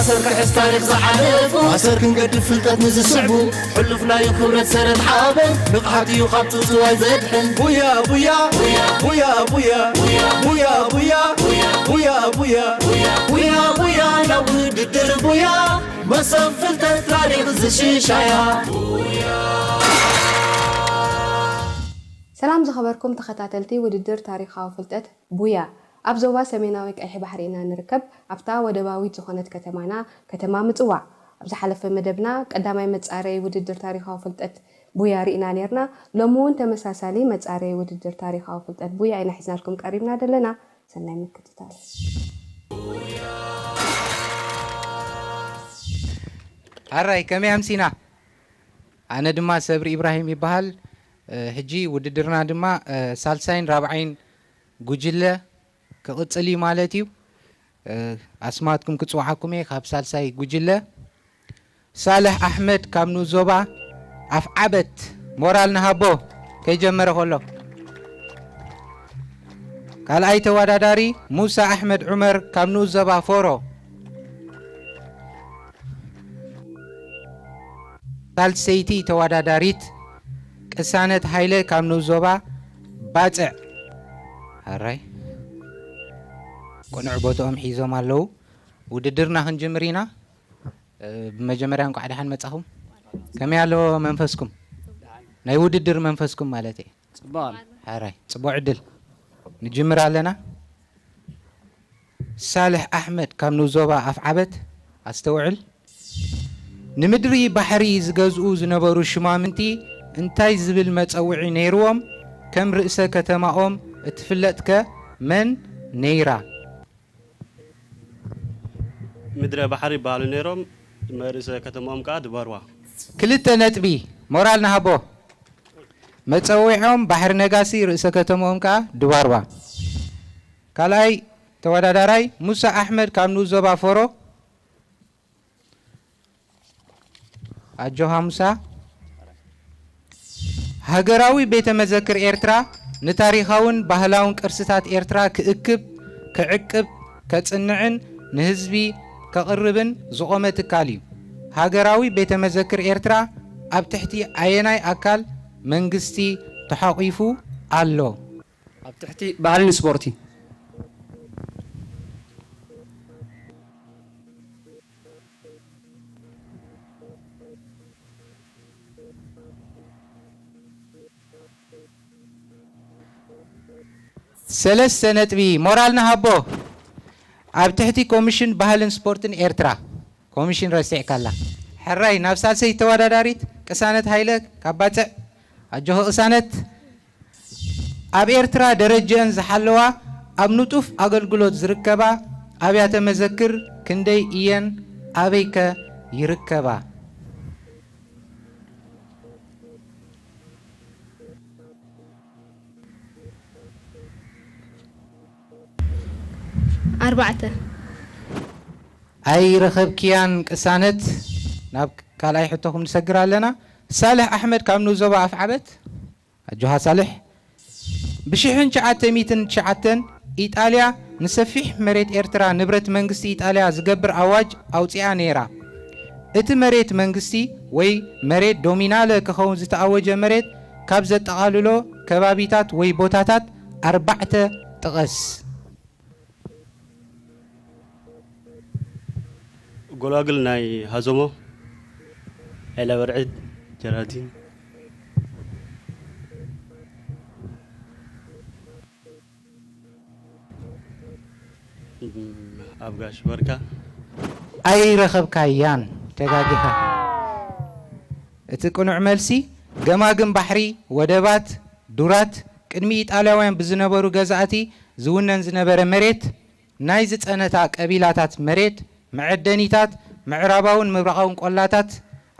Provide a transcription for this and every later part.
ኣሰር ክሕዝ ታሪኽ ዝሓለፉ፣ ኣሰር ክንገድፍ ፍልጠት ንዝስዕቡ፣ ሕሉፍ ናይ ክብረት ሰረት ሓበን፣ ንቕሓት እዩ ካብ ጽውጽዋይ ዘድሕን። ቡያ ቡያ ቡያ ቡያ ቡያ ቡያ ቡያ ቡያ ቡያ ቡያ ቡያ ቡያ ናብ ውድድር ቡያ፣ መሶብ ፍልጠት ታሪኽ ዝሽሻያ። ሰላም ዝኸበርኩም ተኸታተልቲ ውድድር ታሪኻዊ ፍልጠት ቡያ፣ ኣብ ዞባ ሰሜናዊ ቀይሕ ባሕሪ ኢና ንርከብ። ኣብታ ወደባዊት ዝኾነት ከተማና፣ ከተማ ምጽዋዕ። ኣብ ዝሓለፈ መደብና ቀዳማይ መጻረዪ ውድድር ታሪኻዊ ፍልጠት ቡያ ርኢና ኔርና። ሎሚ እውን ተመሳሳሊ መጻረዪ ውድድር ታሪኻዊ ፍልጠት ቡያ ኢና ሒዝናልኩም ቀሪብና ዘለና። ሰናይ ምክትታል። ኣራይ፣ ከመይ ኣምሲና? ኣነ ድማ ሰብሪ ኢብራሂም ይበሃል። እ፣ ሕጂ ውድድርና ድማ፣ እ፣ ሳልሳይን ራብዓይን ጉጅለ ክቕጽል እዩ ማለት እዩ። እ፣ ኣስማትኩም ክጽውዓኩም እየ። ካብ ሳልሳይ ጉጅለ ሳልሕ ኣሕመድ ካብ ንኡስ ዞባ ኣፍዓበት፣ ሞራል ንሃቦ ከይጀመረ ከሎ። ካልኣይ ተወዳዳሪ ሙሳ ኣሕመድ ዑመር ካብ ንኡስ ዞባ ፎሮ። ሳልሰይቲ ተወዳዳሪት ቅሳነት ሃይለ ካብ ንኡስ ዞባ ባጽዕ። ኣራይ፣ ቅኑዕ ቦትኦም ሒዞም ኣለዉ። ውድድርና ክንጅምር ኢና። እ፣ ብመጀመርያ እንኳዕ ደሓን መጻኹም። ከመይ ኣሎ መንፈስኩም? ናይ ውድድር መንፈስኩም ማለት እየ። ጽቡቕ ኣሎ። ሓራይ፣ ጽቡቕ ዕድል። ንጅምር ኣለና። ሳልሕ ኣሕመድ ካብ ንኡስ ዞባ ኣፍዓበት፣ ኣስተውዕል። ንምድሪ ባሕሪ ዝገዝኡ ዝነበሩ ሽማምንቲ እንታይ ዝብል መጸውዒ ነይርዎም? ከም ርእሰ ከተማኦም እትፍለጥከ መን ነይራ? ምድረ ባሕሪ ይበሃሉ ነይሮም፣ መርእሰ ከተማኦም ከኣ ድባርዋ። ክልተ ነጥቢ፣ ሞራል ንሃቦ። መጸውዒዖም ባሕሪ ነጋሲ፣ ርእሰ ከተማኦም ከኣ ድባርዋ። ካልኣይ ተወዳዳራይ ሙሳ ኣሕመድ ካብ ንኡስ ዞባ ፎሮ። ኣጆኻ ሙሳ። ሃገራዊ ቤተ መዘክር ኤርትራ ንታሪኻውን ባህላውን ቅርስታት ኤርትራ ክእክብ፣ ክዕቅብ፣ ከጽንዕን ንህዝቢ ከቕርብን ዝቖመ ትካል እዩ። ሃገራዊ ቤተ መዘክር ኤርትራ ኣብ ትሕቲ ኣየናይ ኣካል መንግስቲ ተሓቒፉ ኣሎ? ኣብ ትሕቲ ባህልን ስፖርትን። ሰለስተ ነጥቢ፣ ሞራል ንሃቦ። ኣብ ትሕቲ ኮሚሽን ባህልን ስፖርትን ኤርትራ። ኮሚሽን ረሲዕካላ። ሕራይ፣ ናብ ሳልሰይቲ ተወዳዳሪት ቅሳነት ሃይለ ካብ ባጽዕ። ኣጆኺ ቅሳነት። ኣብ ኤርትራ ደረጀአን ዝሓለዋ፣ ኣብ ንጡፍ ኣገልግሎት ዝርከባ ኣብያተ መዘክር ክንደይ እየን? ኣበይከ ይርከባ? ኣርባዕተ። ኣይረኸብክያን ቅሳነት። ናብ ካልኣይ ሕቶኹም ንሰግር ኣለና። ሳልሕ ኣሕመድ ካብ ንኡስ ዞባ ኣፍዓበት። ኣጆኻ ሳልሕ። ብሽሕን ትሽዓተ ሚእትን ትሽዓተን ኢጣልያ ንሰፊሕ መሬት ኤርትራ ንብረት መንግስቲ ኢጣልያ ዝገብር ኣዋጅ ኣውጺኣ ነይራ። እቲ መሬት መንግስቲ ወይ መሬት ዶሚናለ ክኸውን ዝተኣወጀ መሬት ካብ ዘጠቓልሎ ከባቢታት ወይ ቦታታት ኣርባዕተ ጥቐስ። ጎላጉል ናይ ሃዞሞ፣ ዒላ በርዕድ፣ ጀራቲን። ኣብ ጋሽ በርካ። ኣይረኸብካያን፣ ተጋጊኻ። እቲ ቅኑዕ መልሲ፣ ገማግም ባሕሪ፣ ወደባት፣ ዱራት፣ ቅድሚ ኢጣልያውያን ብዝነበሩ ገዛእቲ ዝውነን ዝነበረ መሬት፣ ናይ ዝጸነታ ቀቢላታት መሬት፣ መዐደኒታት፣ ምዕራባውን ምብራቓውን ቆላታት፣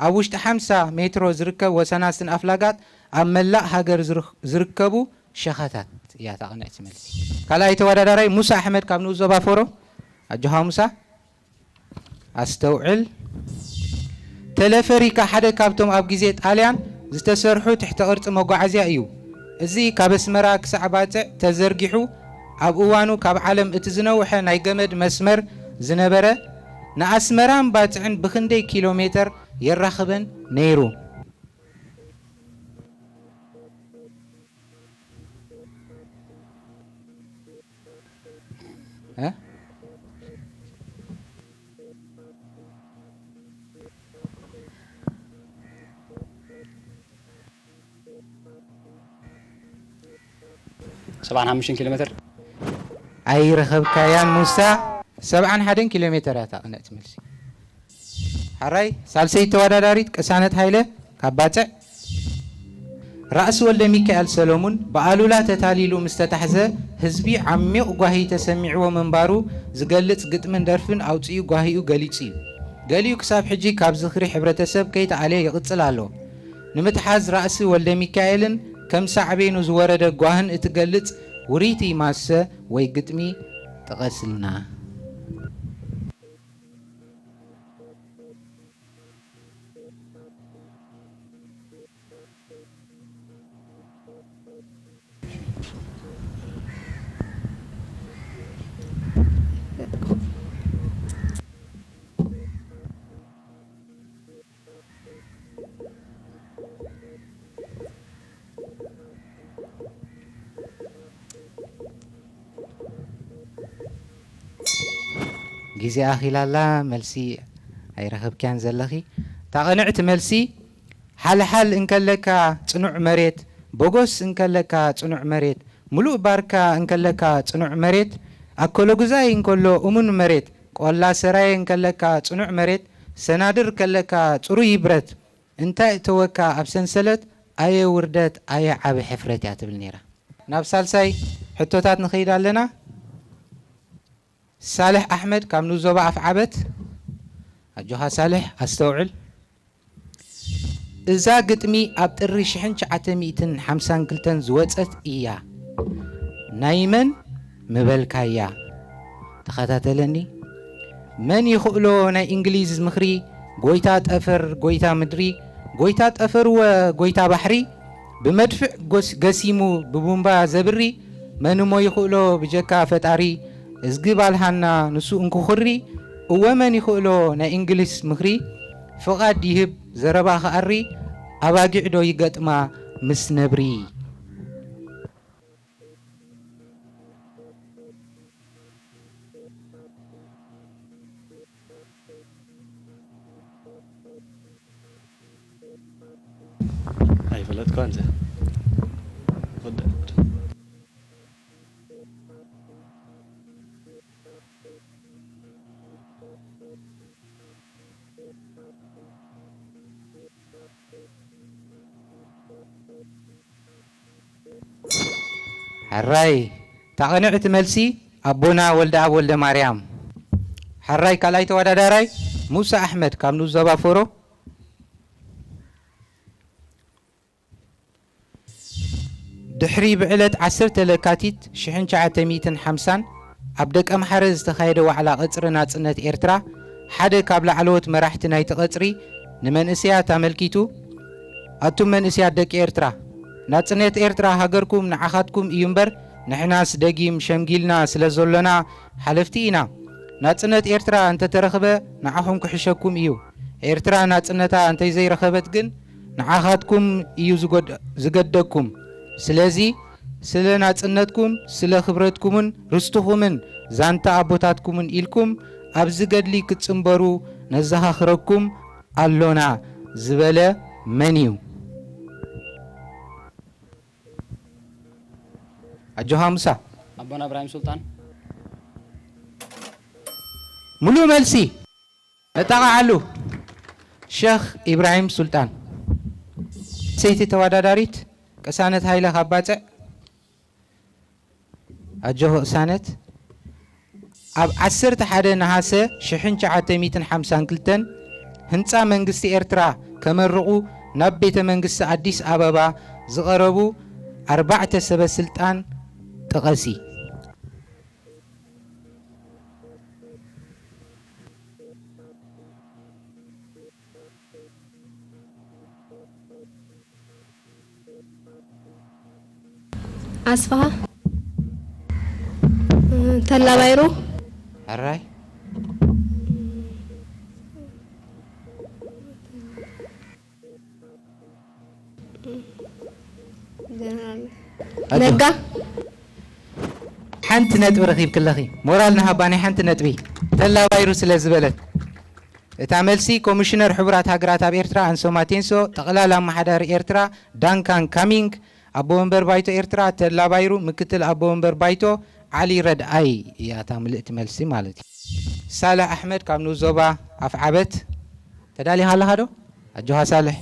ኣብ ውሽጢ ሓምሳ ሜትሮ ዝርከብ ወሰናስን ኣፍላጋት፣ ኣብ መላእ ሃገር ዝርኽ-፣ ዝርከቡ ሸኸታት እያ እታ ቅንዕቲ መልሲ። ካልኣይ ተወዳዳራይ ሙሳ ኣሕመድ ካብ ንኡስ ዞባ ፎሮ። ኣጆኻ ሙሳ። ኣስተውዕል። ተለፈሪካ ሓደ ካብቶም ኣብ ግዜ ጣልያን ዝተሰርሑ ትሕተ ቅርጺ መጓዓዝያ እዩ። እዚ ካብ ኣስመራ ክሳዕ ባጽዕ ተዘርጊሑ፣ ኣብ እዋኑ ካብ ዓለም እቲ ዝነውሐ ናይ ገመድ መስመር ዝነበረ፣ ንኣስመራን ባጽዕን ብኽንደይ ኪሎ ሜተር የራኽበን ነይሩ? እ? ሰብዓን ሓሙሽተን ኪሎ ሜትር። ኣይረኸብካያን ሙሳ። ሰብዓን ሓደን ኪሎ ሜተር እያ እታ ቅንዕቲ መልሲ። ሓራይ ሳልሰይቲ ተወዳዳሪት ቅሳነት ሃይለ ካብ ባጽዕ። ራእሲ ወልደ ሚካኤል ሰለሙን ብኣሉላ ተታሊሉ ምስ ተታሕዘ ህዝቢ ዓሚቕ ጓሂ ተሰሚዕዎ ምንባሩ ዝገልጽ ግጥምን ደርፍን ኣውጺኡ ጓሂኡ ገሊጹ እዩ። ገሊኡ ክሳብ ሕጂ ካብ ዝኽሪ ሕብረተሰብ ከይተኣልየ ይቕጽል ኣሎ። ንምትሓዝ ራእሲ ወልደ ሚካኤልን ከም ሳዕቤኑ ዝወረደ ጓህን እትገልጽ ውርይቲ ማሰ ወይ ግጥሚ ጥቐስልና። ግዜ ኣኺላ ኣላ፣ መልሲ ኣይረኸብክያን ዘለኺ። እታ ቅንዕቲ መልሲ፣ ሓልሓል እንከለካ ጽኑዕ መሬት፣ በጎስ እንከለካ ጽኑዕ መሬት፣ ምሉእ ባርካ እንከለካ ጽኑዕ መሬት፣ ኣከለጉዛይ እንከሎ እሙን መሬት፣ ቆላ ሰራየ እንከለካ ጽኑዕ መሬት፣ ሰናድር ከለካ ጽሩይ ብረት፣ እንታይ እተወካ ኣብ ሰንሰለት፣ ኣየ ውርደት፣ ኣየ ዓቢ ሕፍረት እያ ትብል ነይራ። ናብ ሳልሳይ ሕቶታት ንኸይድ ኣለና። ሳልሕ ኣሕመድ ካብ ንዞባ ኣፍዓበት። ኣጆኻ ሳልሕ፣ ኣስተውዕል። እዛ ግጥሚ ኣብ ጥሪ ሽሕን ትሽዓተ ሚእትን ሓምሳን ክልተን ዝወጸት እያ። ናይ መን ምበልካያ? ተኸታተለኒ። መን ይኽእሎ ናይ እንግሊዝ ምኽሪ፣ ጎይታ ጠፈር፣ ጎይታ ምድሪ፣ ጎይታ ጠፈርወ፣ ጎይታ ባሕሪ፣ ብመድፍዕ ጎስ-፣ ገሲሙ ብቡምባ ዘብሪ፣ መን እሞ ይኽእሎ ብጀካ ፈጣሪ፣ እዝጊ ባልሃና ንሱ እንኩኹሪ፣ እወ መን ይኽእሎ ናይ እንግሊዝ ምኽሪ፣ ፍቓድ ይህብ ዘረባ ክኣሪ፣ ኣባጊዕ ዶ ይገጥማ ምስ ነብሪ? ኣይፈለጥኳን ዘ-፣ ወደ-፣ ሕራይ፣ እታ ቅንዕቲ መልሲ ኣቦና ወልደኣብ ወልደማርያም። ሕራይ፣ ካልኣይ ተወዳዳራይ ሙሳ ኣሕመድ ካብ ንኡስ ዞባ ፎሮ። ድሕሪ ብዕለት ዓሰርተ ለካቲት ሽሕን ትሽዓተ ሚእትን ሓምሳን ኣብ ደቀምሓረ ዝተኻየደ ዋዕላ ቅጽሪ ናጽነት ኤርትራ፣ ሓደ ካብ ላዕለዎት መራሕቲ ናይቲ ቀጽሪ ንመንእሰያት ኣመልኪቱ፣ ኣቱም መንእሰያት ደቂ ኤርትራ፣ ናጽነት ኤርትራ ሃገርኩም ንዓኻትኩም እዩ እምበር፣ ንሕናስ ደጊም ሸምጊልና ስለ ዘሎና ሓለፍቲ ኢና። ናጽነት ኤርትራ እንተተረኽበ ንዓኹም ክሕሸኩም እዩ። ኤርትራ ናጽነታ እንተዘይረኸበት ግን ንዓኻትኩም እዩ ዝጎድ-፣ ዝገደኩም። ስለዚ ስለ ናጽነትኩም፣ ስለ ክብረትኩምን ርስትኹምን ዛንታ ኣቦታትኩምን ኢልኩም ኣብዚ ገድሊ ክትጽንበሩ ነዘኻኽረኩም ኣሎና ዝበለ መን እዩ? ኣጆኻ ሙሳ። ኣቦና እብራሂም ሱልጣን። ሙሉእ መልሲ። ነጣቕዓሉ። ሸኽ ኢብራሂም ሱልጣን። ሰይቲ ተወዳዳሪት ቅሳነት ሃይለ ካብ ባጽዕ። ኣጆኺ ቅሳነት። ኣብ ዓሰርተ ሓደ ነሃሰ ሽሕን ትሽዓተ ሚእትን ሓምሳን ክልተን ህንጻ መንግስቲ ኤርትራ ከመርቑ ናብ ቤተ መንግስቲ ኣዲስ ኣበባ ዝቐረቡ ኣርባዕተ ሰበ ስልጣን ጥቐሲ። ኣስፍሃ፣ ተላ ባይሩ። ሕራይ። ጀነራል ኣጆ። ነጋ። ሓንቲ ነጥቢ ረኺብኪ ኣለኺ። ሞራል ንሃባ ናይ ሓንቲ ነጥቢ። ተላባይሩ ስለ ዝበለት። እታ መልሲ ኮሚሽነር ሕቡራት ሃገራት ኣብ ኤርትራ ኣንሶ ማቴንሶ፣ ጠቕላላ ኣመሓዳሪ ኤርትራ ዳንካን ካሚንግ፣ ኣቦ ወንበር ባይቶ ኤርትራ ተላባይሩ፣ ምክትል ኣቦ ወንበር ባይቶ ዓሊ ረድኣይ እያ እታ ምልእቲ መልሲ ማለት እዩ። ሳልሕ ኣሕመድ ካብ ንኡስ ዞባ ኣፍዓበት። ተዳሊኻ ኣለኻ ዶ? ኣጆኻ ሳልሕ።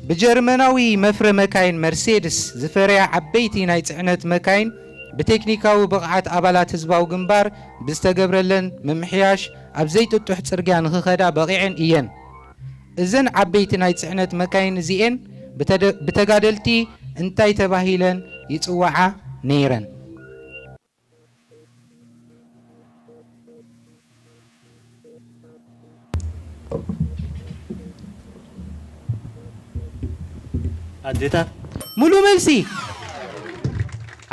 ብጀርመናዊ መፍረ መካይን መርሴድስ ዝፈረያ ዓበይቲ ናይ ጽዕነት መካይን ብቴክኒካዊ ብቕዓት ኣባላት ህዝባዊ ግንባር ብዝተገብረለን ምምሕያሽ ኣብ ዘይጥጡሕ ጽርግያ ንኽኸዳ በቒዐን እየን። እዘን ዓበይቲ ናይ ጽዕነት መካይን እዚኤን ብተደ-፣ ብተጋደልቲ እንታይ ተባሂለን ይጽዋዓ ነይረን? ኣዴታት። ሙሉ መልሲ።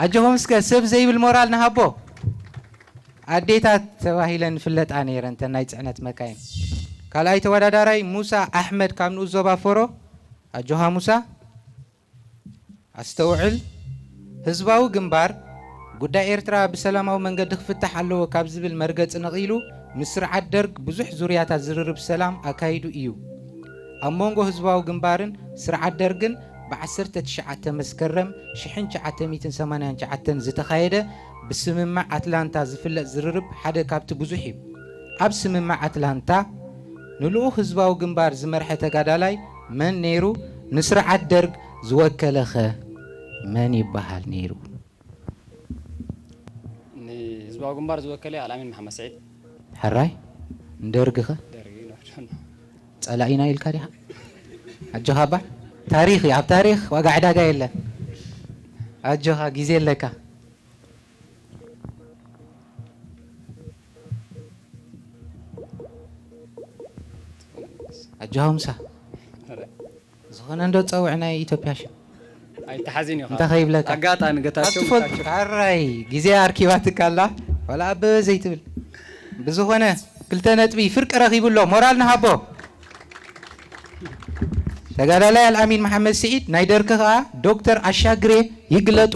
ኣጆኹም እስከ ሰብ ዘይብል ሞራል ንሃቦ። ኣዴታት ተባሂለን ይፍለጣ ነይረን እተን ናይ ጽዕነት መካይን። ካልኣይ ተወዳዳራይ ሙሳ ኣሕመድ ካብ ንኡስ ዞባ ፎሮ። ኣጆኻ ሙሳ። ኣስተውዕል፣ ህዝባዊ ግንባር ጉዳይ ኤርትራ ብሰላማዊ መንገዲ ክፍታሕ ኣለዎ ካብ ዝብል መርገጺ ነቒሉ፣ ምስ ስርዓት ደርግ ብዙሕ ዙርያታት ዝርርብ ሰላም ኣካይዱ እዩ። ኣብ መንጎ ህዝባዊ ግንባርን ስርዓት ደርግን ብ ዓሰርተ ትሽዓተ መስከረም ሽሕን ትሽዓተ ሚእትን ሰማንያን ትሽዓተን ዝተኻየደ ብስምምዕ ኣትላንታ ዝፍለጥ ዝርርብ ሓደ ካብቲ ብዙሕ እዩ። ኣብ ስምምዕ ኣትላንታ ንልኡኽ ህዝባዊ ግንባር ዝመርሐ ተጋዳላይ መን ነይሩ? ንስርዓት ደርግ ዝወከለኸ መን ይበሃል ነይሩ? ንህዝባዊ ግንባር ዝወከለ ኣልኣሚን መሓመድ ስዒድ። ሕራይ። ንደርግኸ? ደርጊ ንወሕዶና። ጸላኢና ኢልካ ዲኻ? ኣጆኻ እባ። ታሪኽ እዩ። ኣብ ታሪኽ ዋጋ ዕዳጋ የለን። ኣጆኻ፣ ግዜ ኣለካ። ኣጆኻ ሙሳ። ዝኾነ እንዶ ጸውዕ ናይ ኢትዮጵያ ሽም። ኣይተሓዝን እዩ። እንታይ ከይብለካ? ኣጋጣሚ ገታቸው ኣብ ትፈልጥ፣ ምታቸው። ኣራይ፣ ግዜ ኣርኪባትካ ኣላ። ዋላ ኣበበ ዘይትብል። ብዝኾነ ክልተ ነጥቢ ፍርቂ ረኺቡ ኣሎ። ሞራል ንሃቦ። ተጋዳላይ ኣልኣሚን መሓመድ ስዒድ፣ ናይ ደርኪ ኸኣ ዶክተር ኣሻግሬ ይግለጡ።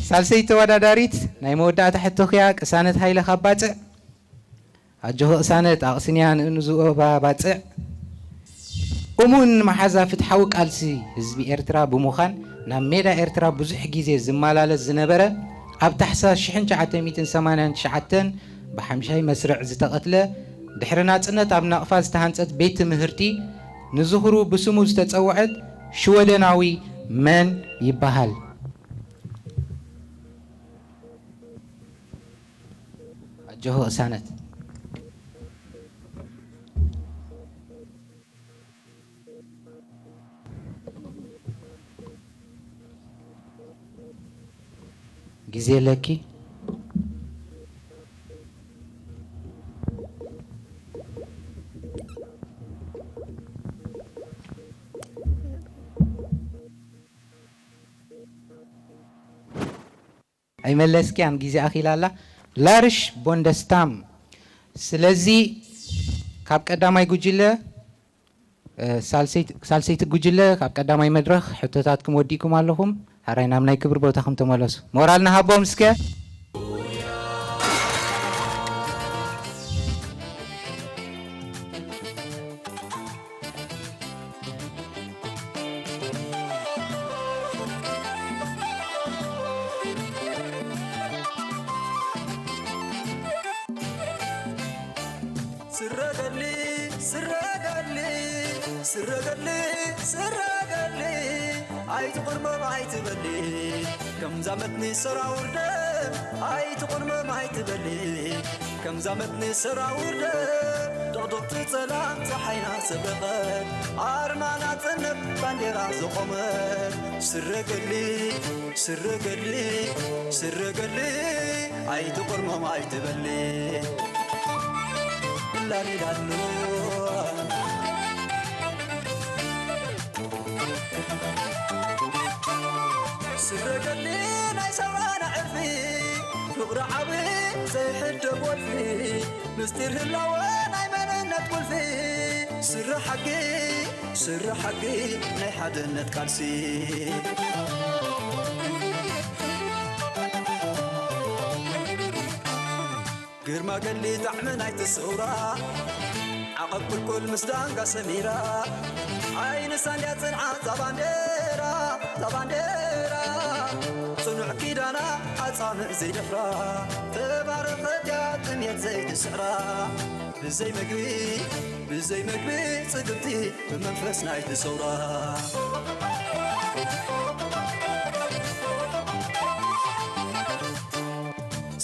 ሳልሰይቲ ተወዳዳሪት ናይ መወዳእታ ሕቶኽያ ቅሳነት ሃይለ ካብ ባጽዕ። ኣጆኺ ቅሳነት፣ ኣቕስንያ ንእንዝኦባ ባጽዕ። እሙን መሓዛ ፍትሓዊ ቃልሲ ህዝቢ ኤርትራ ብምዃን ናብ ሜዳ ኤርትራ ብዙሕ ግዜ ዝመላለስ ዝነበረ፣ ኣብ ታሕሳስ ሽሕን ትሽዓተ ሚእትን ሰማንያን ትሽዓተን ብሓምሻይ መስርዕ ዝተቐትለ፣ ድሕሪ ናጽነት ኣብ ናቕፋ ዝተሃንጸት ቤት ትምህርቲ ንዝኽሩ ብስሙ ዝተጸውዐት ሽወደናዊ መን ይበሃል? ኣጆኺ ቅሳነት። ግዜ ኣለኪ። ኣይመለስክያን፣ ግዜ ኣኺላ ኣላ። ላርሽ ቦንደስታም። ስለዚ ካብ ቀዳማይ ጉጅለ፣ እ፣ ሳልሰይቲ፣ ሳልሰይቲ ጉጅለ ካብ ቀዳማይ መድረኽ ሕቶታትኩም ወዲእኩም ኣለኹም። ሓራይ ናብ ናይ ክብሪ ቦታኹም ተመለሱ። ሞራል ንሃቦም እስከ። ስረገሊ፣ ስረገሊ፣ ስረገሊ፣ ስረገሊ፣ ኣይትቑርመም ኣይትበሊ፣ ከም ዛመትኒ ሰራውርደ፣ ኣይትቑርመም ኣይትበሊ፣ ከም ዛመትኒ ሰራውርደ፣ ጥቕጥቕቲ ጸላም ጸሓይና ሰበቐት፣ ኣርማ ናጽነት ባንዴራ ዘቖመት፣ ስረገሊ፣ ስረገሊ፣ ስረገሊ፣ ኣይትቑርመም ኣይትበሊ። ላሊላሉ። ስረገሊ ናይ ሰብኣና ዕርፊ፣ ፍቕሪ ዓቢ ዘይሕደግ ወልፊ፣ ምስጢር ህላወ ናይ መንነት ቁልፊ፣ ስረ ሓቂ ስረ ሓቂ ናይ ሓድነት ቃልሲ። ግርማ ገድሊ ጣዕሚ ናይቲ ሰውራ፣ ዓቐብ ቁልቁል ምስ ዳንጋ ሰሚራ፣ ዓይኒ ሳንድያ ጽንዓት እዛ ባንዴራ፣ እዛ ባንዴራ፣ ጽኑዕ ኪዳና ኣጻምእ ዘይደፍራ፣ ተባረኸት እያ ጥሜት ዘይትስዕራ። ብዘይ መግቢ፣ ብዘይ መግቢ ጽግብቲ፣ ብመንፈስ ናይቲ ሰውራ።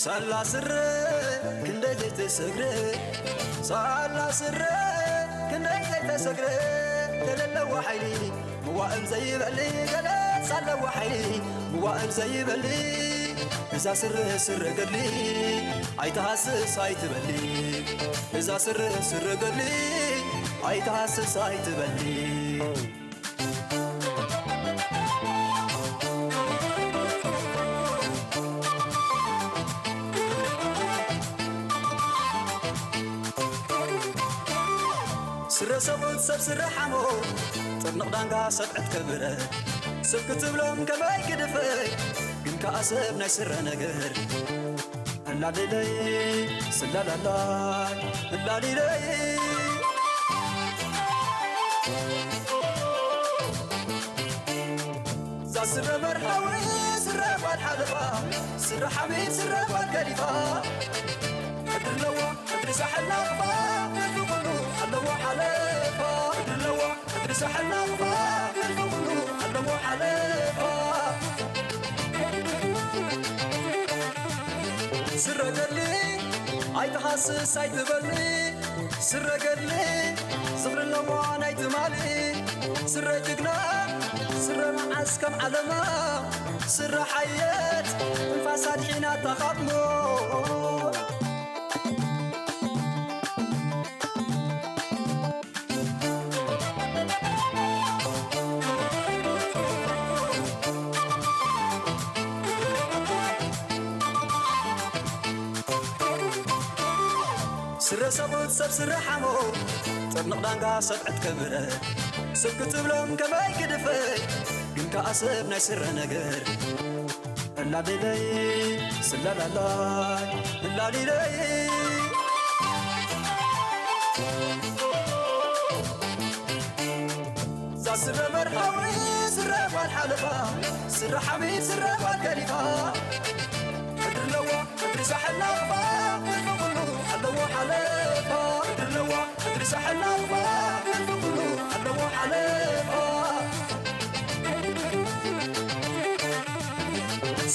ሳላ ስረ ክንደይ ዘይተሰግረ፣ ሳላ ስረ ክንደይ ዘይተሰግረ፣ ገለ ኣለዋ ሓይሊ ምዋእል ዘይበሊ፣ ገለስ ኣለዋ ሓይሊ ምዋእል ዘይበሊ። እዛ ስረ ስረ ገድሊ ኣይትሃስስ ኣይትበሊ፣ እዛ ስረ ስረ ገድሊ ኣይትሃስስ ኣይትበሊ። ስረ ሰብኡት ሰብ ስረ ሓሞ፣ ጥርንቕ ዳንጋ ሰብ ዕትከብረ፣ ሰብ ክትብሎም ከመይ ግድፈ፣ ግን ከኣ ሰብ ናይ ስረ ነገር። እላሊለይ፣ ስላላላይ፣ እላሊለይ። እዛ ስረ መርሃዊ፣ ስረ ጓል ሓለፋ፣ ስረ ሓሚድ፣ ስረ ጓል ከሊፋ። ሕድሪ ኣለዋ፣ ሕድሪ ሳሕል ናቕፋ፣ ሕድሪ ኩሉ ኣለዎ ሓለፋ። ሕድሪ ኣለዋ፣ ሕድሪ ሳሕል ናቕፋ፣ ሕድሪ ኩሉ ኣለዎ ሓለፋ። ስረ ገድሊ ኣይትሃስስ ኣይትበሊ፣ ስረ ገድሊ ዝኽሪ ኣለዋ ናይ ትማሊ። ስረ ጅግና፣ ስረ መዓስ ከም ዓለማ፣ ስረ ሓየት ትንፋሳ ኣድሒናታ ካብ ሞት። ስረ ሰብኡት ሰብ ስረ ሓሞ፣ ጥርንቕ ዳንጋ ሰብ ዕትከብረ፣ ሰብ ክትብሎም ከመይ ግድፈ፣ ግን ከኣ ሰብ ናይ ስረ ነገር። እላሊለይ፣ ስላላላይ፣ እላሊለይ። እዛ ስረ መርሃዊ፣ ስረ ጓል ሓለፋ፣ ስረ ሓሚድ፣ ስረ ጓል ከሊፋ። ሕድሪ ኣለዋ፣ ሕድሪ ሳሕል ናቕፋ፣ ሕድሪ ኩሉ ኣለዎ ሓለፋ። ሕድሪ ኣለዋ፣ ሕድሪ ሳሕል ናቕፋ፣ ሕድሪ ኩሉ ኣለዎ ሓለፋ።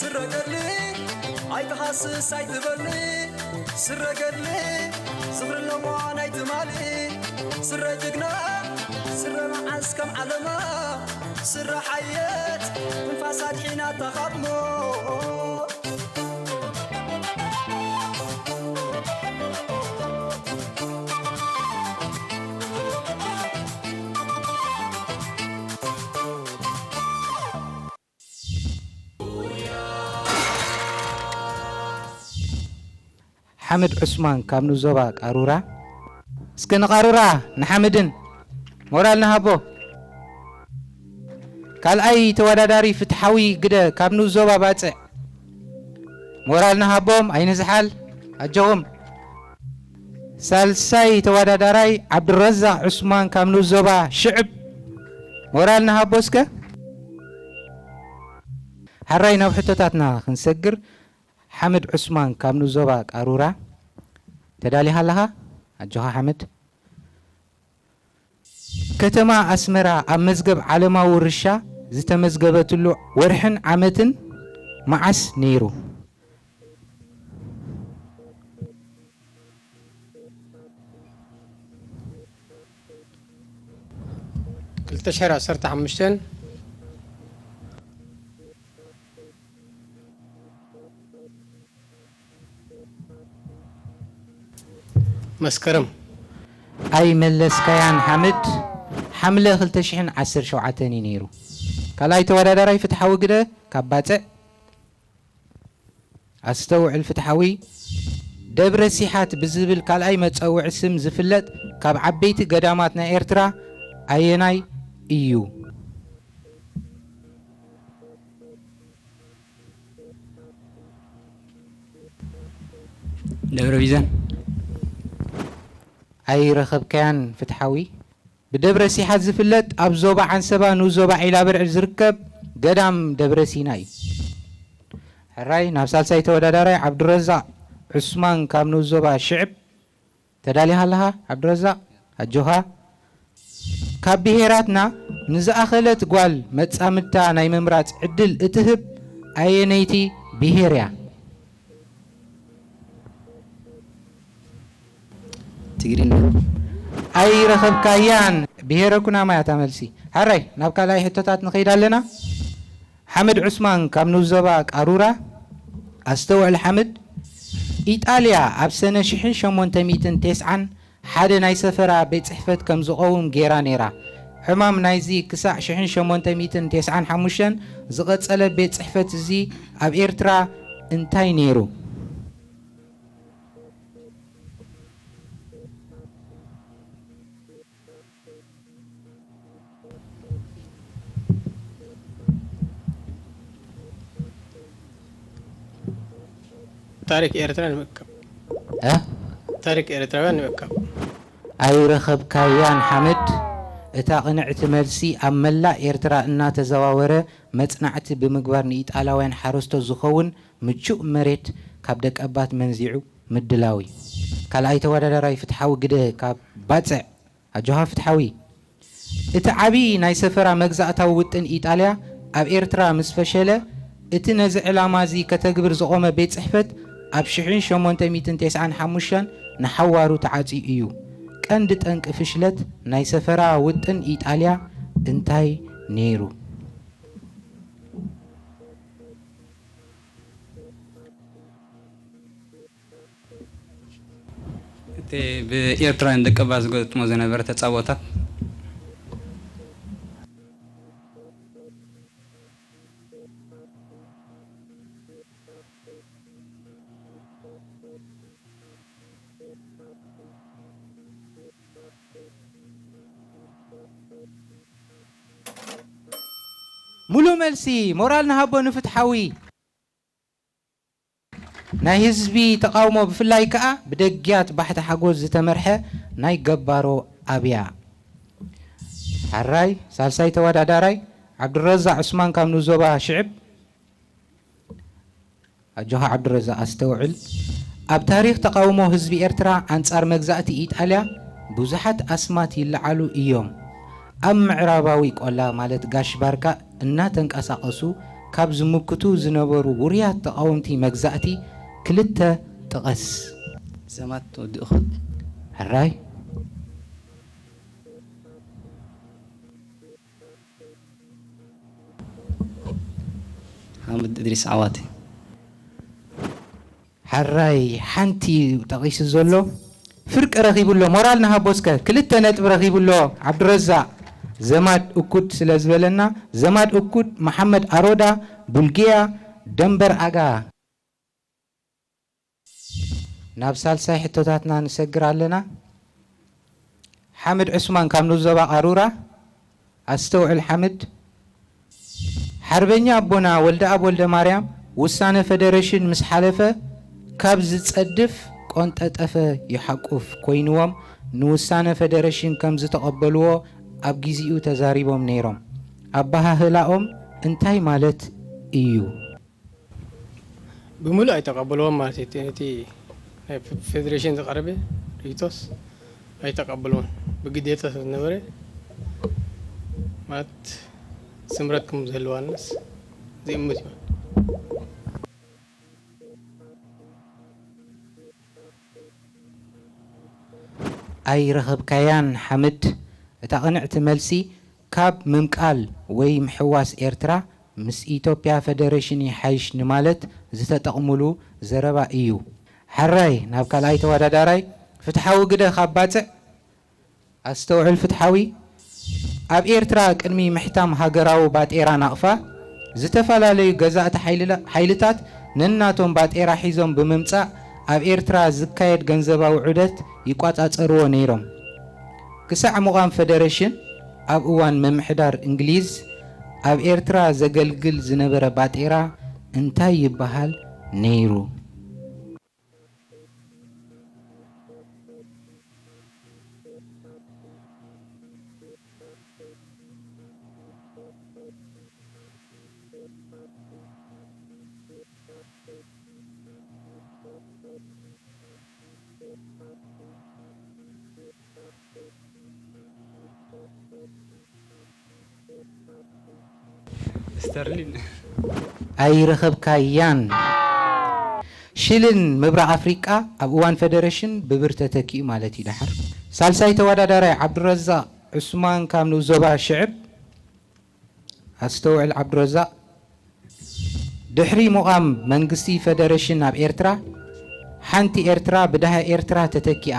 ስረ ገድሊ ኣይትሃስስ ኣይትበሊ፣ ስረ ገድሊ ዝኽሪ ኣለዋ ናይ ትማሊ። ስረ ጅግና፣ ስረ መዓስ ከም ዓለማ፣ ስረ ሓየት ትንፋሳ ኣድሒናታ ካብ ሞት። ሓምድ ዑስማን ካብ ንኡስ ዞባ ቃሩራ። እስከ ንቓሩራ ንሓምድን ሞራል ንሃቦ። ካልኣይ ተወዳዳሪ ፍትሓዊ ግደ ካብ ንኡስ ዞባ ባጽዕ። ሞራል ንሃቦም፣ ኣይንዝሓል፣ ኣጆኹም። ሳልሳይ ተወዳዳራይ ዓብዱረዛቕ ዑስማን ካብ ንኡስ ዞባ ሽዕብ። ሞራል ንሃቦ እስከ። ሓራይ ናብ ሕቶታትና ክንሰግር፣ ሓምድ ዑስማን ካብ ንኡስ ዞባ ቃሩራ። ተዳሊኻ ኣለኻ? ኣጆኻ ሓምድ። ከተማ ኣስመራ ኣብ መዝገብ ዓለማዊ ውርሻ ዝተመዝገበትሉ ወርሕን ዓመትን መዓስ ነይሩ? ክልተ ሽሕን ዓሰርተ ሓሙሽተን። መስከረም። ኣይመለስካያን ሓምድ፣ ሓምለ ክልተ ሽሕን ዓሰርተ ሸውዓተን እዩ ነይሩ። ካልኣይ ተወዳዳራይ ፍትሓዊ ግደ ካብ ባጽዕ። ኣስተውዕል ፍትሓዊ፣ ደብረ ሲሓት ብዝብል ካልኣይ መጸውዒ ስም ዝፍለጥ ካብ ዓበይቲ ገዳማት ናይ ኤርትራ ኣየናይ እዩ። ደብረ ቢዘን ኣይረኸብካያን ፍትሓዊ። ብደብረ ሲሓት ዝፍለጥ ኣብ ዞባ ዓንሰባ ንኡስ ዞባ ዒላብርዕድ ዝርከብ ገዳም ደብረ ሲና እዩ። ሕራይ ናብ ሳልሳይ ተወዳዳራይ ዓብዱረዛቕ ዑስማን ካብ ንኡስ ዞባ ሽዕብ። ተዳሊኻ ኣለኻ ዓብዱረዛቕ? ኣጆኻ። ካብ ብሄራትና ንዝኣኸለት ጓል መጻምድታ ናይ ምምራጽ ዕድል እትህብ ኣየነይቲ ብሄር እያ? ትግርኛ። ኣይረኸብካያን። ብሄረ ኩናማ እያ እታ መልሲ። ሕራይ ናብ ካልኣይ ሕቶታት ንኸይድ ኣለና። ሓምድ ዑስማን ካብ ንኡስ ዞባ ቃሩራ። ኣስተውዕል ሓምድ፣ ኢጣልያ ኣብ ሰነ ሽሕን ሸሞንተ ሚእትን ተስዓን ሓደ ናይ ሰፈራ ቤት ጽሕፈት ከም ዝቐውም ገይራ ነይራ። ዕማም ናይዚ ክሳዕ ሽሕን ሸሞንተ ሚእትን ተስዓን ሓሙሽተን ዝቐጸለ ቤት ጽሕፈት እዚ ኣብ ኤርትራ እንታይ ነይሩ? ታሪክ ኤርትራ ንምእካብ። እ? ታሪክ ኤርትራውያን ንምእካብ። ኣይረኸብካያን ሓምድ። እታ ቅንዕቲ መልሲ ኣብ መላእ ኤርትራ እናተዘዋወረ መጽናዕቲ ብምግባር ንኢጣልያውያን ሓረስቶት ዝኸውን ምቹእ መሬት ካብ ደቀባት መንዚዑ ምድላው እዩ። ካልኣይ ተወዳዳራይ ፍትሓዊ ግደ ካብ ባጽዕ። ኣጆኻ ፍትሓዊ። እቲ ዓቢ ናይ ሰፈራ መግዛእታዊ ውጥን ኢጣልያ ኣብ ኤርትራ ምስ ፈሸለ፣ እቲ ነዚ ዕላማ እዚ ከተግብር ዝቖመ ቤት ጽሕፈት ኣብ ሽሕን ሸሞንተ ሚእትን ተስዓን ሓሙሽተን ንሓዋሩ ተዓጽዩ እዩ። ቀንዲ ጠንቂ ፍሽለት ናይ ሰፈራ ውጥን ኢጣልያ እንታይ ነይሩ? እቲ ብኤርትራውያን ደቀባት ዝገጥሞ ዝነበረ ተጻቦታት። ሙሉእ መልሲ። ሞራል ንሃቦ ንፍትሓዊ። ናይ ህዝቢ ተቓውሞ ብፍላይ ከኣ ብደግያት ባሕቲ ሓጎስ ዝተመርሐ ናይ ገባሮ ኣብያ። ሓራይ ሳልሳይ ተወዳዳራይ ዓብዱረዛቕ ዑስማን ካብ ንኡስ ዞባ ሽዕብ። ኣጆኻ ዓብዱረዛቕ ኣስተውዕል። ኣብ ታሪኽ ተቓውሞ ህዝቢ ኤርትራ ኣንጻር መግዛእቲ ኢጣልያ ብዙሓት ኣስማት ይለዓሉ እዮም። ኣብ ምዕራባዊ ቆላ ማለት ጋሽ ባርካ እናተንቀሳቐሱ ካብ ዝምክቱ ዝነበሩ ውሩያት ተቓወምቲ መግዛእቲ ክልተ ጥቐስ። ዘማት ወዲ እኹል። ሕራይ ሓምድ እድሪስ ዓዋተ። ሓራይ ሓንቲ ጠቒሱ ዘሎ ፍርቂ ረኺቡ ኣሎ። ሞራል ንሃቦ እስከ ክልተ ነጥቢ ረኺቡ ኣሎ። ዓብዱረዛቕ ዘማድ እኩድ ስለ ዝበለና ዘማድ እኩድ መሓመድ ኣሮዳ ቡልግያ ደንበር ኣጋ። ናብ ሳልሳይ ሕቶታትና ንሰግር ኣለና። ሓምድ ዑስማን ካብ ንኡስ ዞባ ቃሩራ። ኣስተውዕል ሓምድ። ሓርበኛ ኣቦና ወልደኣብ ወልደማርያም ውሳነ ፈደረሽን ምስ ሓለፈ ካብ ዝጸድፍ ቆንጠጠፈ ይሓቁፍ ኮይንዎም ንውሳነ ፈደረሽን ከም ዝተቐበልዎ ኣብ ጊዜኡ ተዛሪቦም ነይሮም። ኣበሃህላኦም እንታይ ማለት እዩ? ብምሉእ ኣይተቐበልዎም ማለት እዩ። እቲ ነቲ ናይ ፌ- ፌዴሬሽን ዝቐረበ ሪቶስ ኣይተቐበልዎን። ብግዴታ ስለ ዝነበረ ማለት ስምረት ከም ዝህልዋንስ ዝእምት እዩ። ኣይረኸብካያን ሓምድ። እታ ቅንዕቲ መልሲ ካብ ምምቃል ወይ ምሕዋስ ኤርትራ ምስ ኢትዮጵያ ፈደረሽን ይሓይሽ ንማለት ዝተጠቕምሉ ዘረባ እዩ። ሕራይ ናብ ካልኣይ ተወዳዳራይ ፍትሓዊ ግደ ካብ ባጽዕ። ኣስተውዕል ፍትሓዊ። ኣብ ኤርትራ ቅድሚ ምሕታም ሃገራዊ ባጤራ ናቕፋ ዝተፈላለዩ ገዛእቲ ሓይልላ- ሓይልታት ነናቶም ባጤራ ሒዞም ብምምጻእ ኣብ ኤርትራ ዝካየድ ገንዘባዊ ዑደት ይቋጻጸርዎ ነይሮም። ክሳዕ ምቋም ፈደረሽን ኣብ እዋን ምምሕዳር እንግሊዝ ኣብ ኤርትራ ዘገልግል ዝነበረ ባጤራ እንታይ ይበሃል ነይሩ? ስተርሊን። ኣይረኸብካያን። ሽልን ምብራቕ ኣፍሪቃ ኣብ እዋን ፈደረሽን ብብር ተተኪኡ ማለት እዩ። ደሓር ሳልሳይ ተወዳዳራይ ዓብዱረዛቕ ዑስማን ካብ ንኡስ ዞባ ሽዕብ። ኣስተውዕል ዓብዱረዛቕ። ድሕሪ ምቋም መንግስቲ ፈደረሽን ኣብ ኤርትራ፣ ሓንቲ ኤርትራ ብደሃይ ኤርትራ ተተኪኣ።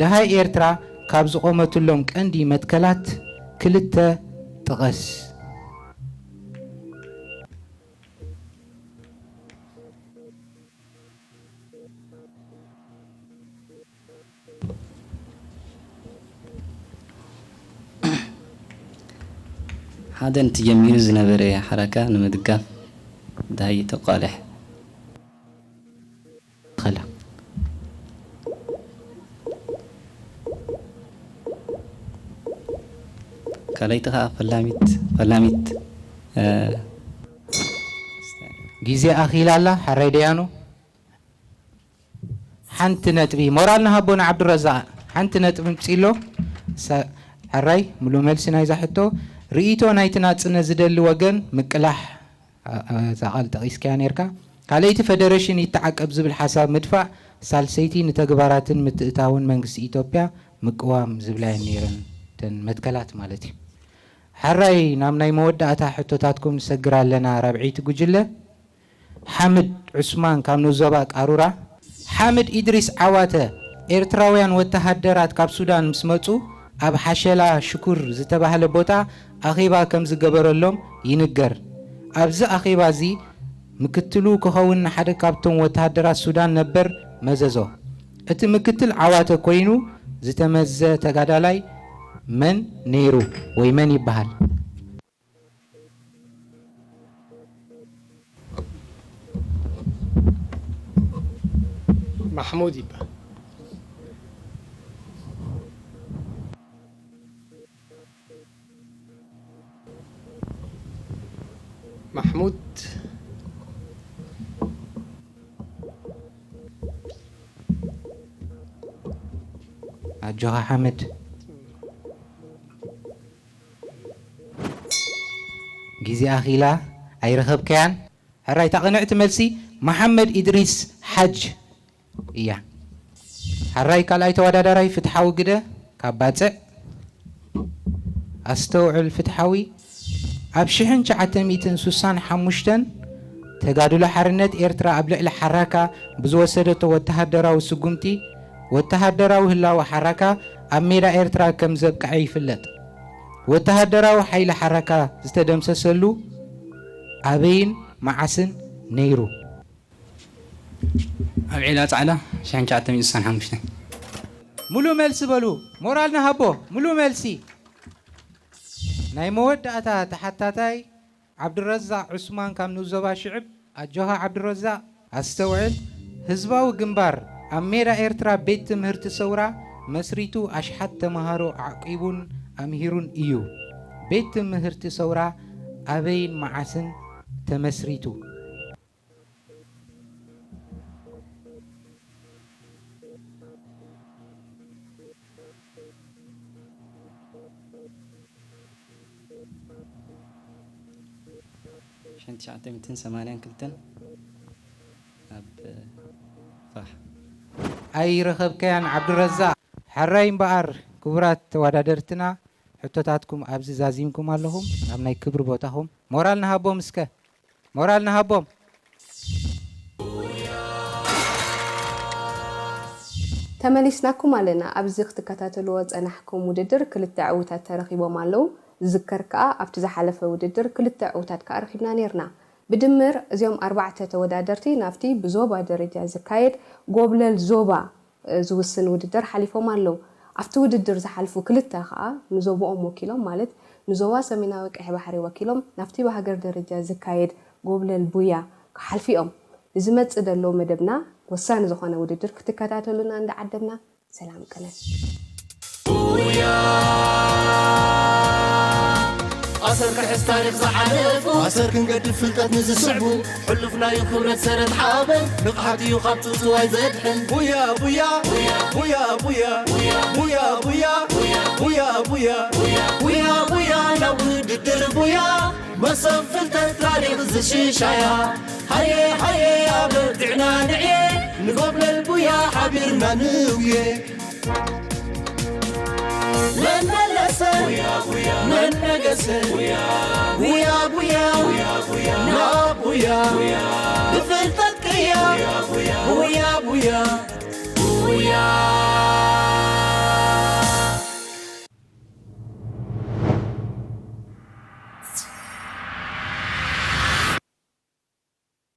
ደሃይ ኤርትራ ካብ ዝቖመትሎም ቀንዲ መትከላት ክልተ ጥቐስ። ሓደ ንትጀሚሩ ዝነበረ ሓረካ ንምድጋፍ ዳይ ተቋልሕ። ኸላ ካልኣይቲ ኸዓ ፈላሚት ፈላሚት እ፣ ግዜ ኣኺላ ኣላ። ሕራይ ደያኑ ሓንቲ ነጥቢ ሞራል ንሃቦ ንዓብዱረዛቅ ሓንቲ ነጥቢ ምጺሎ። ሰ- ሕራይ ምሉእ መልሲ ናይዛ ሕቶ ርእይቶ ናይቲ ናጽነት ዝደሊ ወገን ምቅላሕ ኣ- ኣ- እዛ ቃል ጠቒስካያ ነርካ። ካልኣይቲ ፈደረሽን ይተዓቀብ ዝብል ሓሳብ ምድፋእ፣ ሳልሰይቲ ንተግባራትን ምትእታውን መንግስቲ ኢትዮጵያ ምቅዋም ዝብላ እየን ነይረን፣ እተን መትከላት ማለት እዩ። ሕራይ ናብ ናይ መወዳእታ ሕቶታትኩም ንሰግር ኣለና። ራብዐይቲ ጉጅለ ሓምድ ዑስማን ካብ ንኡስ ዞባ ቃሩራ። ሓምድ ኢድሪስ ዓዋተ ኤርትራውያን ወተሃደራት ካብ ሱዳን ምስ መጹ ኣብ ሓሸላ ሽኩር ዝተባህለ ቦታ ኣኼባ ከም ዝገበረሎም ይንገር። ኣብዚ ኣኼባ እዚ ምክትሉ ክኸውን ንሓደ ካብቶም ወተሃደራት ሱዳን ነበር መዘዞ። እቲ ምክትል ዓዋተ ኮይኑ ዝተመዘ ተጋዳላይ መን ነይሩ ወይ መን ይበሃል? ማሕሙድ ይበሃል። ማሕሙድ ኣጆኻ ሓምድ። ግዜ ኣኺላ ኣይረኸብካያን። ሕራይ እታ ቅንዕቲ መልሲ መሓመድ ኢድሪስ ሓጅ እያ። ሕራይ ካልኣይ ተወዳዳራይ ፍትሓዊ ግደ ካብ ባጽዕ። ኣስተውዕል ፍትሓዊ ኣብ ሽሕን ትሽዓተ ሚእትን ስሳን ሓሙሽተን ተጋድሎ ሓርነት ኤርትራ ኣብ ልዕሊ ሓራካ ብዝወሰደቶ ወተሃደራዊ ስጉምቲ ወተሃደራዊ ህላወ ሓራካ ኣብ ሜዳ ኤርትራ ከም ዘብቅዐ ይፍለጥ። ወተሃደራዊ ሓይሊ ሓራካ ዝተደምሰሰሉ ኣበይን መዓስን ነይሩ? ኣብ ዒላ ጻዕዳ ሽሕን ትሽዓተ ሚእትን ስሳን ሓሙሽተን። ሙሉእ መልሲ በሉ። ሞራል ንሃቦ። ሙሉእ መልሲ። ናይ መወዳእታ ተሓታታይ ዓብዱረዛቅ ዑስማን ካብ ንኡስ ዞባ ሽዕብ። ኣጆኻ ዓብዱረዛቅ። ኣስተውዕል፣ ህዝባዊ ግንባር ኣብ ሜዳ ኤርትራ ቤት ትምህርቲ ሰውራ መስሪቱ ኣሽሓት ተማሃሮ ኣዕቂቡን ኣምሂሩን እዩ። ቤት ትምህርቲ ሰውራ ኣበይን መዓስን ተመስሪቱ? ሽሕን ትሽዓተ ሚእትን ሰማንያን ክልተን ኣብ ፋሕ። ኣይረኸብካያን ዓብዱረዛቅ። ሕራይ እምበኣር ክቡራት ተወዳደርትና ሕቶታትኩም ኣብዚ ዛዚምኩም ኣለኹም። ኣብ ናይ ክብሪ ቦታኹም ሞራል ንሃቦም እስከ። ሞራል ንሃቦም። ተመሊስናኩም ኣለና። ኣብዚ ክትከታተልዎ ዝጸናሕኩም ውድድር ክልተ ዕዉታት ተረኺቦም ኣለዉ። ዝዝከር ከኣ ኣብቲ ዝሓለፈ ውድድር ክልተ ዕዉታት ከኣ ረኺብና ኔርና። ብድምር እዚኦም ኣርባዕተ ተወዳደርቲ ናብቲ ብዞባ ደረጃ ዝካየድ ጎብለል ዞባ ዝውስን ውድድር ሓሊፎም ኣለዉ። ኣብቲ ውድድር ዝሓልፉ ክልተ ከኣ ንዞባኦም ወኪሎም፣ ማለት ንዞባ ሰሜናዊ ቀይሕ ባሕሪ ወኪሎም ናብቲ ብሃገር ደረጃ ዝካየድ ጎብለል ቡያ ክሓልፉ እዮም። ንዝመጽእ ዘሎ መደብና ወሳኒ ዝኾነ ውድድር ክትከታተሉና እንዳዓደምና፣ ሰላም ቅነ። ኣሰር ክሕስ ታሪኽ ዝሓለፉ ኣሰር ክንገድፍ ፍልጠት ንዝስዕቡ ሕሉፍናዩ ክብረት ሰረት ሓበን ንቕሓት እዩ ካብ ጽውጽዋይ ዘድሕን ቡያ ቡያ ቡያ ቡያ ቡያ ቡያ ቡያ ቡያ ቡያ ቡያ ቡያ ናብ ውድድር ቡያ መሰብ ፍልጠት ታሪኽ ዝሽሻያ ሃየ ሃየ ኣበርቲዕና ንዕየ ንጎብለል ቡያ ሓቢርና ንውየ መን መለሰ መን ነገሰ ቡያ ቡያ ናብ ቡያ ብፍልጠት ቅያ ቡያ ቡያ ቡያ